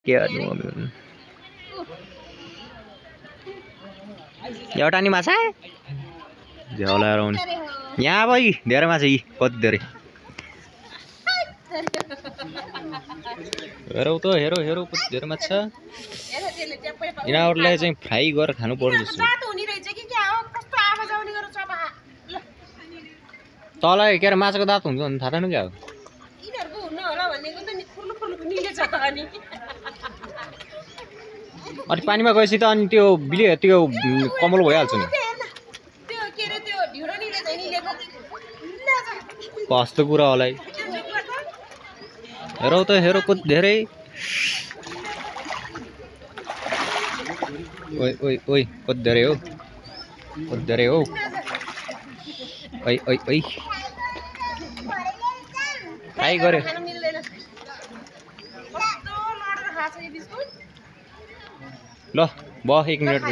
के गर्नु एउटा नि माछा झ्याउलाएर आउने यहाँ अब धेरै माछा यी कति धेरै हेरौ त हेरौ कति धेरै माछा यिनीहरूलाई चाहिँ फ्राई गरेर खानु पर्छ जस्तो तँलाई के अरे माछाको दाँत हुन्छ भने थाहा छैन क्या हो अनि पानीमा गएपछि त अनि त्यो त्यो कमल भइहाल्छ नि कस्तो कुरा होला हेरौ त हेरौ कति धेरै ओइ कति धेरै हो ओइ फ्राई गर्यो ल 1 मिनट